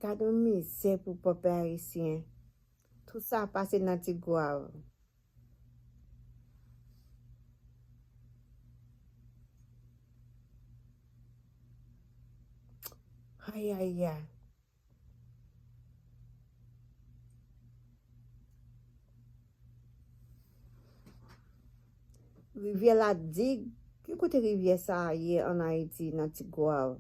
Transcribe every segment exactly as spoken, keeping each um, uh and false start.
Gad yon mizè pou pèp ayisyen. Tout sa pase nan Tigwav. Ay, ay, ay. Rivyè Ladig, ki kote rivyè sa a ye ann Ayiti, nan Tigwav?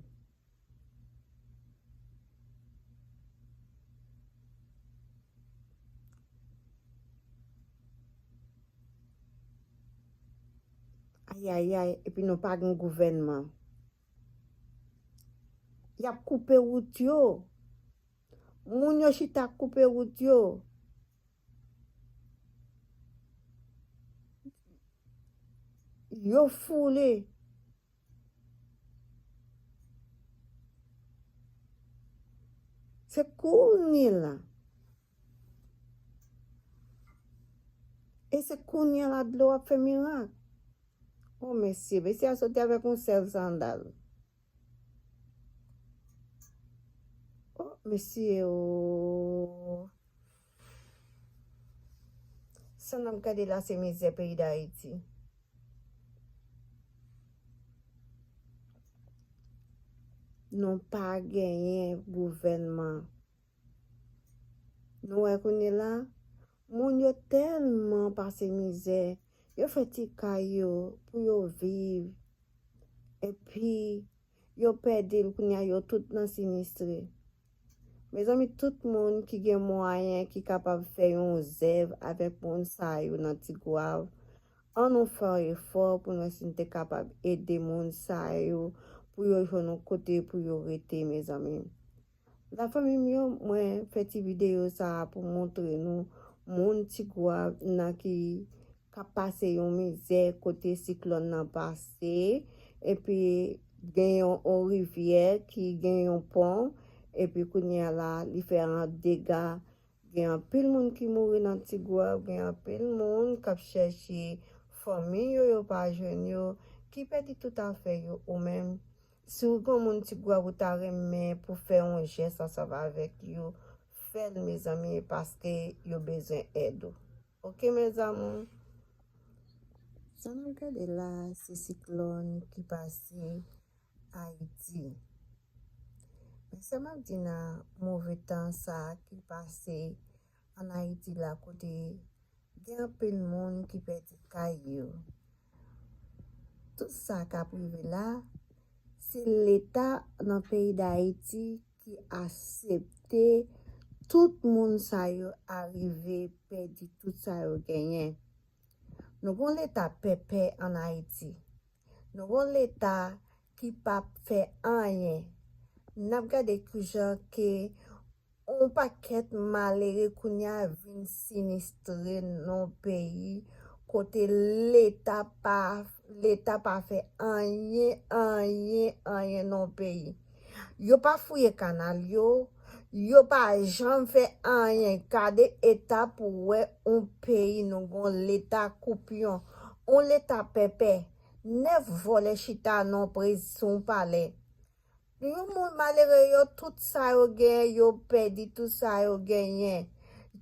Ay, ay, ay, epi nou pa gen gouvènman. Y ap koupe wout yo. Moun yo chita koupe wout yo. Yo foule. Se kounye la. E se kounye la dlo ap fè mirak. Oh, mesye, mesye a soti avèk yon sèl sandal. Oh, mesye, oh. Sa n ap gade la, se mizè peyi Dayiti. Nou pa genyen gouvènman. Nou wè kounye la, moun yo tèlman pase mizè, yo fè ti kay yo pou yo viv, epi yo pèdi l, kounye a yo tout nan sinistre. Mezanmi, tout moun ki gen mwayen, ki kapab fè yon zèv avèk moun sa yo nan Tigwav, ann nou fè yon efò pou nou wè si n te kapab ede moun sa yo, pou yo jwenn yon kote pou yo rete, mezanmi. Lafanmi m yo, mwen fè ti videyo sa a pou montre nou moun Tigwav nan ki k ap pase yon mizè kote siklòn nan pase, epi gen yon, yon rivyè ki gen yon pon, epi kounye a la, li fè an dega. Gen anpil moun ki mouri nan Tigwav, gen anpil moun k ap chèche fanmi yo, yo pa jwenn yo, ki pèdi tout afè yo. Ou menm, si w gen moun Tigwav ou ta renmen pou fè yon jès ansanm avèk yo, fè l, mezanmi, paske yo bezwen èd ou. Oke, mes amours? Sa n ap gade la, se siklòn ki pase Ayiti. Men sa m ap di nan move tan sa ki pase ann Ayiti la, kote gen anpil moun ki pèdi kay yo. Tout sa k ap rive la, se Leta nan peyi Dayiti ki aksepte tout moun sa yo arive pèdi tout sa yo genyen. Nou gon Leta pèpè ann Ayiti. Nou gon Leta ki p ap fè anyen. N ap gade kijan ke yon pakèt malere kounye a vin sinistre nan yon peyi kote Leta pa, Leta pa fè anyen, anyen, anyen nan yon peyi. Yo pa fouye kanal yo, yo pa janm fè anyen. Gade eta pou wè yon peyi nou gon Leta koupyon, yon Leta pèpè. Nèf vòlè chita nan prez sou yon palè. Yon moun malere yo, tout sa yo genyen, yo pèdi tout sa yo genyen.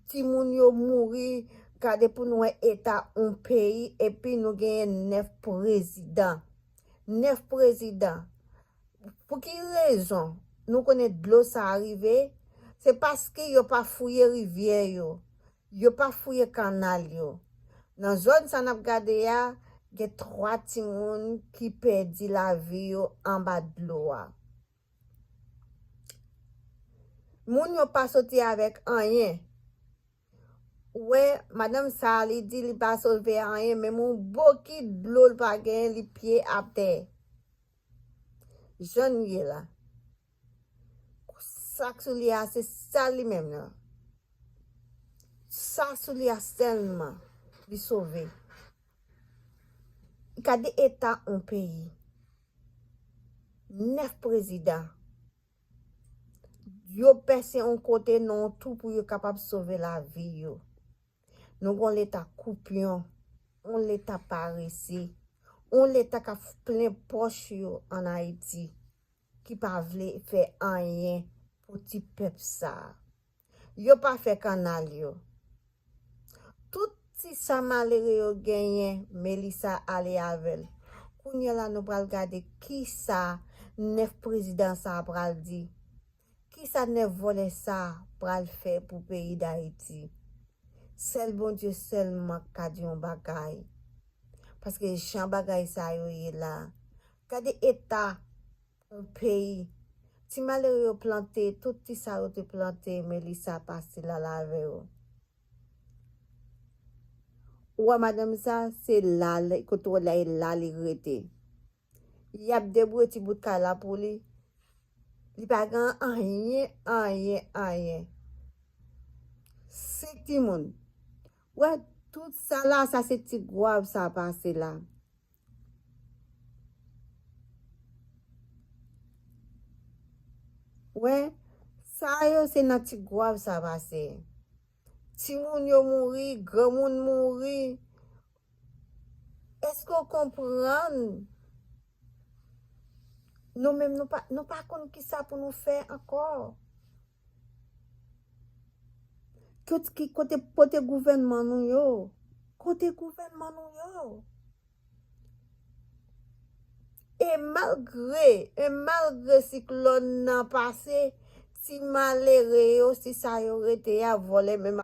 Timoun yo mouri, gade pou nou wè eta yon peyi, epi nou genyen nèf prezidan. Nèf prezidan. Pou ki rezon nou konnen dlo sa a rive? Se paske yo pa fouye rivyè yo. Yo pa fouye kanal yo. Nan zòn sa n ap gade a, gen twa timoun ki pèdi lavi yo anba dlo a. Moun yo pa soti avèk anyen. Ou wè, madanm sa a, li di li pa sove anyen, menm yon bokit dlo l pa genyen, li pye atè. Jan l ye la. Sa k sou li a, se sa li menm nan. Sa sou li a sèlman li sove. Gade eta yon peyi. Nèf prezidan. Yo pèse yon kote nan yon twou pou yo kapab sove lavi yo. Nou gon Leta koupyon, yon Leta parese, yon Leta k ap plen pòch yo ann Ayiti, ki pa vle fè anyen pou ti pèp sa a. Yo pa fè kannal yo. Tout ti sa malere yo genyen, Melissa ale avè l. Kounye a la, nou pral gade kisa nèf prezidan sa a pral di. Kisa nèf vòlè sa a pral fè pou peyi Dayiti. Sèl Bondye sèlman k ka di yon bagay. Paske jan bagay sa yo ye la, gade eta yon peyi. Ti malere yo plante, tout ti sa yo te plante, Melissa pase l al avè yo. Ou wè madanm sa, se la, kote w la, e la li rete. Y ap debouye ti bout kay la pou li. Li pa gen anyen, anyen, anyen. Senk timoun. Wè, tout sa la, sa se ti gwav sa pase la. Wè, sa yo se nan ti gwav sa pase. Timoun yo mouri, granmoun mouri. Èske w konprann? Nou menm, nou pa, nou pa konn kisa pou nou fè ankò. Kot-, ki kote, kote gouvènman nou yo? Kote gouvènman nou yo? E malgre, e malgre siklòn nan pase, ti malere yo, si sa yo rete a, vòlè menm